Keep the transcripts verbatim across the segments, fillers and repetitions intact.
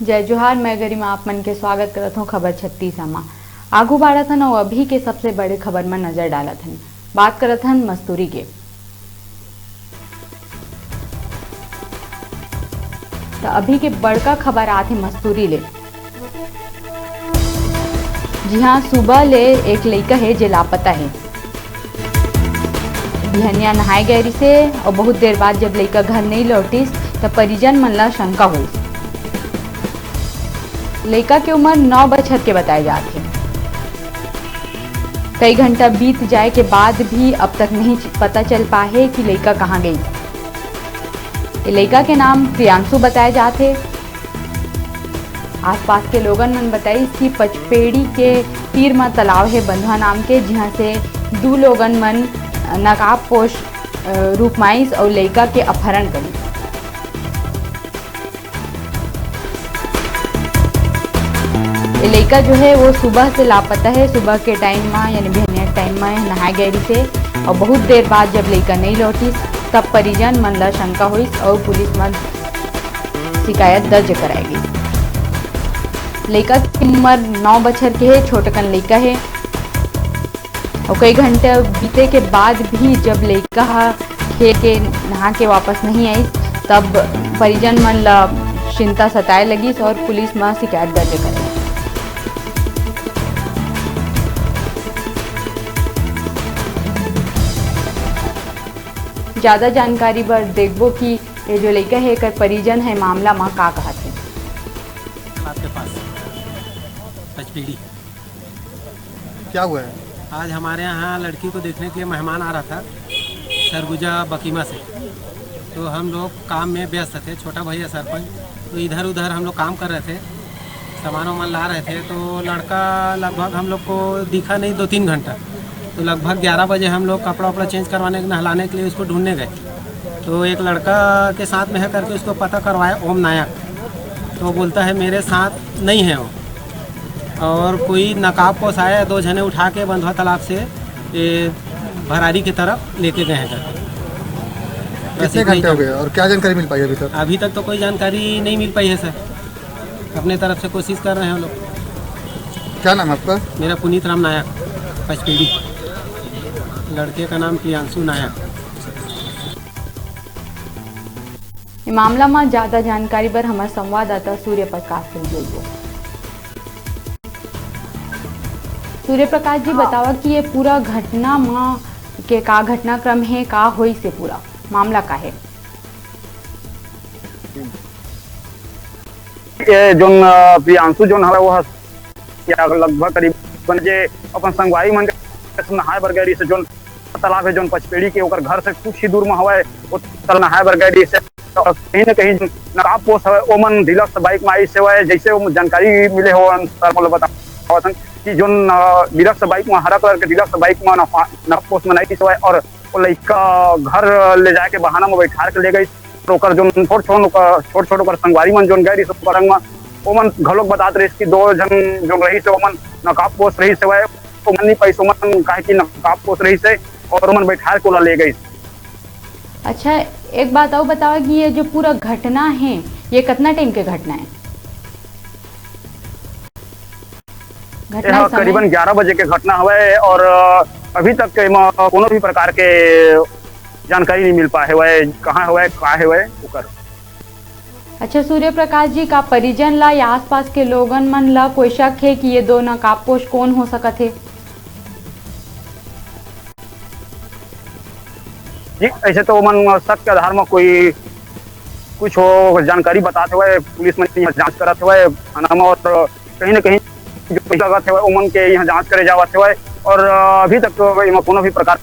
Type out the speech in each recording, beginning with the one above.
जय जोहार, मैं गरिमा आप मन के स्वागत करत हौं खबर छत्तीस मा। आगू बाढ़त हन अउ अभी के सबसे बड़े खबर म नजर डालत हन। बात करत हन मस्तूरी के। त अभी के बड़का खबर आत हे मस्तूरी ले। जी हाँ, सुबह ले एक लइका हे जे लापता हे। बिहनिया नहाए गए रिसे अउ बहुत देर बाद जब लइका घर नइ लौटिस, त परिजन मन ला शंका होइस। लइका के उम्र नौ बछर के बताए जात हे। कई घंटा बीत जाए के बाद भी अब तक नहीं पता चल पाए हे कि लइका कहाँ गइस। ये लइका के नाम प्रियांशु बताए जात हे। आसपास के लोगन मन बताइस कि पचपेड़ी के तीर म तालाब हे बंधुआ नाम के, जिहां से दू लोगन मन नकाबपोश, अ, रूप म आइस अउ लइका के अपहरण करिस। ये लइका जो है वो सुबह से लापता है। सुबह के टाइम में यानी बिहनिया के टाइम में नहाए गए रिसे और बहुत देर बाद जब लइका नहीं लौटिस तब परिजन मन ला शंका होइस और पुलिस में शिकायत दर्ज कराए गई। लइका की उम्र नौ बछर के है, छोटकन लइका है। और कई घंटे बीते के बाद भी जब लइका ह खेल के नहा के वापस नहीं आइस, तब परिजन मन ला चिंता सताए लगिस और पुलिस म शिकायत दर्ज करे। ज्यादा जानकारी बर देखबो कि ये जो लइका है, एकर परिजन है, मामला म का कहत है। तालाब के पास पचपेड़ी। क्या हुआ है? आज हमारे यहाँ लड़की को देखने के लिए मेहमान आ रहा था सरगुजा बकीमा से, तो हम लोग काम में व्यस्त थे, छोटा भैया सरपंच, तो इधर उधर हम लोग काम कर रहे थे, सामान वामान ला रहे थे, तो लड़का लगभग हम लोग को दिखा नहीं दो तीन घंटा, तो लगभग ग्यारह बजे हम लोग कपड़ा उपड़ा चेंज करवाने, नहलाने के लिए उसको ढूंढने गए, तो एक लड़का के साथ में है करके उसको पता करवाया, ओम नायक, तो बोलता है मेरे साथ नहीं है वो, और कोई नकाबपोश आया, दो जने उठा के बंधुआ तालाब से ये भरारी की तरफ लेके गए हैं करके। बस कितने इतना ही घंटे हो जान- गए और क्या जानकारी मिल पाई अभी तक? अभी तक तो कोई जानकारी नहीं मिल पाई है सर, अपने तरफ से कोशिश कर रहे हैं हम लोग। क्या नाम है आपका? मेरा पुनीत राम नायक, पचपेड़ी। लड़के का नाम प्रियांशु नायक। ये मामला म ज्यादा जानकारी बर हमर संवाददाता सूर्य प्रकाश से जुड़बो। सूर्य प्रकाश जी, बतावा कि ये पूरा घटना म के का घटनाक्रम हे, का होइस हे, पूरा मामला का हे? ये जोन, अ, प्रियांशु जोन हवय, वो ह-, या लगभग करीबन जे अपन संगवारी मन के नहाए बर गए रहिस, जोन तालाब है, जोन पचपेड़ी के, ओकर घर से कुछ ही दूर में हवय, वो तालाब नहाए बर गए रहिस। और कहीं ना कहीं नकाबपोश हवय, ओमन डिलक्स बाइक में आइस हवय, जैसे वो जानकारी मिले हो अनुसार, मतलब, बतावत हन कि जोन, अ, डिलक्स बाइक में, हरा कलर के डिलक्स बाइक में नफा-, नकाबपोश मन आइस हवय और वो लइका घर ले जाए के बहाना में बैठार के ले गइस। ओकर जोन छोट छोट ओकर, छोट छोट ओकर संगवारी मन जोन गए रहिस ओकर संग म, ओमन घलोक बतात रहिस कि दो झन जोन रहिस हे, ओमन नकाबपोश रहिस हवय, ओमन नहीं पाइस, ओमन काहे कि नकाबपोश रहिस हे और ओमन बैठार के ओला ले गइस। अच्छा, एक बात और बतावा कि ये जो पूरा घटना है, ये कितना टाइम के घटना है? घटना यह समय? करीबन ग्यारह बजे के घटना हवय और, अ, अभी तक एमा कोनो भी प्रकार के जानकारी नहीं मिल पाए हवय, कहाँ हवय, का हवय ओकर। अच्छा सूर्य प्रकाश जी, का परिजन ला या आसपास के लोगन मन ला कोई शक हे कि ये दो नकाबपोश कौन हो सकत हे? जी, ऐसे तो ओमन शक के आधार में कोई कुछ हो जानकारी बतात हवय, पुलिस मन यहाँ जांच करत हवय थाना में, और कहीं ना कहीं जो पैसा लगत हवय, ओमन के यहाँ जांच करे जावत हवय, और अभी तक तो एमा कोनो भी प्रकार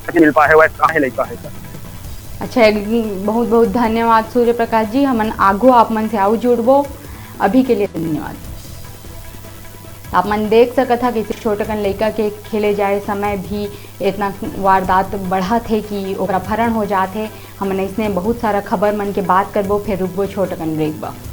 नहीं मिल पाए हवय, कहाँ हे लइका हे। अच्छा, एक बहुत बहुत धन्यवाद सूर्य प्रकाश जी, हमन आगू आप मन से आऊ जुड़बो, अभी के लिए धन्यवाद। आप मन देख सकत हा कि छोटकन लइका के खेले जाए समय भी इतना वारदात बढ़त हे कि ओकर अपहरण हो जात हे। हमन अइसने बहुत सारा खबर मन के बात करबो, फिर रुकबो छोटकन ब्रेक बर।